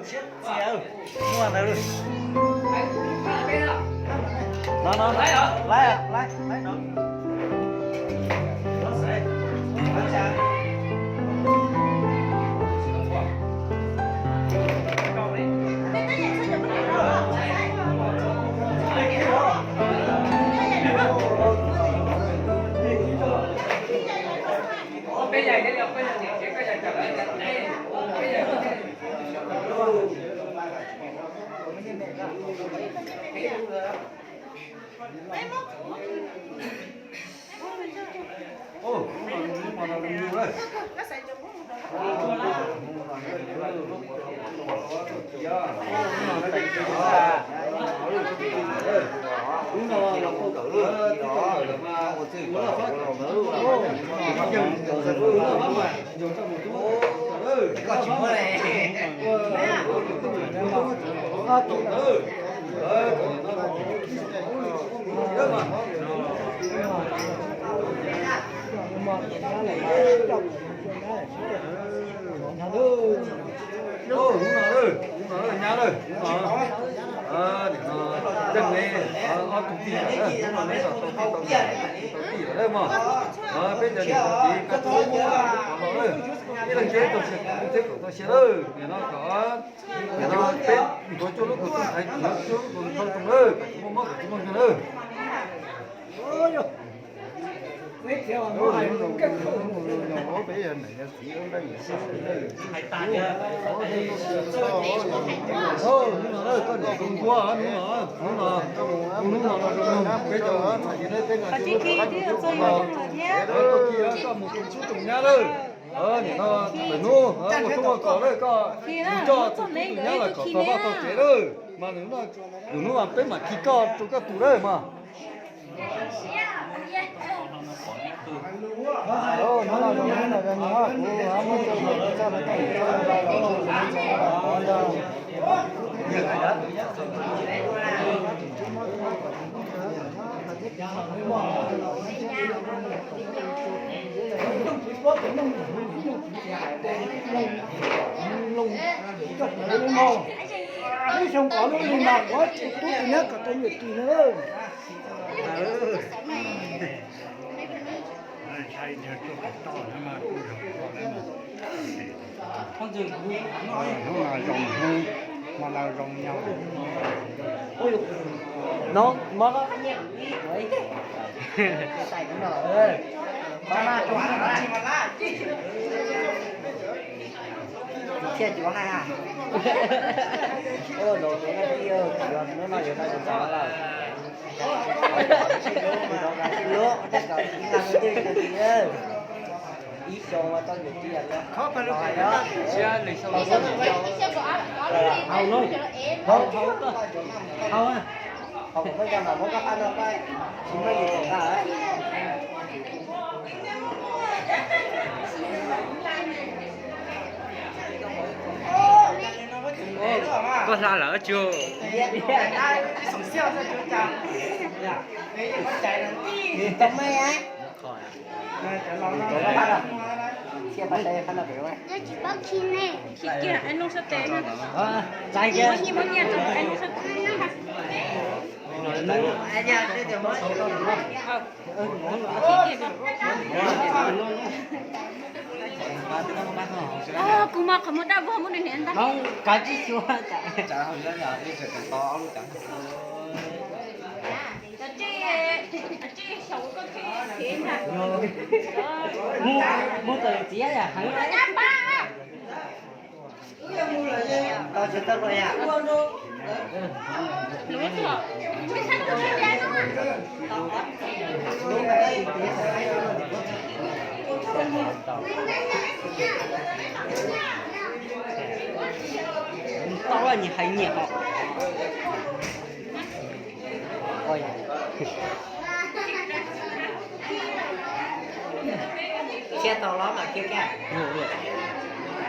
Siab txias, muaj ntawd. No, no, no. Laib, laib, laib no. Hnub no, hnub no nyab lawm, hnub no, nim no, ntseeg ne, ob tug tij lawm, hnub no neb tau tij tau tij lawm mog. Peb cov niam tij koj tub los lawm, ib leeg ib tug txhais tes tau siab lawm, nim no kom peb nrog cuaj lub kaum rooj thaiv, nrog cuaj lub kaum rooj lawm, kom tsis muaj mob kom tsis muaj nkeeg lawm. Hnub no koj niam koj ntuav, hnub no, hnub no, hnub no no zoo peb cov txhais tes, peb nrog cuaj lub kaum rooj, koj mus tus tub tus nyab lawm. Nim no pem hnub ua tub ua kos lawm, koj mus coj tus tub tus nyab los kom tau vaj tau tsev lawm mas, lwm hnub mas peb mam khi koj rau koj tus lawm mas. Ib xyoo qhov lub li mas kuv tsis tub tus nyab kom tau niam tij na. Hnub no zoo hnub, hmo no zoo nyoog. No, mob. Thiaj cuav hais. Ua luag tus nej tij, hnub no yuav tau tus txog lawm. Tus txog kav tsij luab, tej zaum ib leeg twg tus tij. Ib xyoo ua tau tus tij lawm. Hau no, hau, hau, hau. Hauv kuv muab coj mam muab koj qab no pab, tsis muaj yus tus nqa. Koj hla lawm tsis? Tau me a. Tsis paub khi ne. Khi kiag ai nug sab tes na. Txais kiag. Muab nyiaj rau ai nug sab tes. Kuv mas qhov muag daj vog muab nws niam ntag. Kav tsij xyuas. Muab tau txiav heev. Tau nyias hais nyias hos. Thiab tau los mas kiag kiag.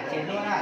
Tsis hlub na.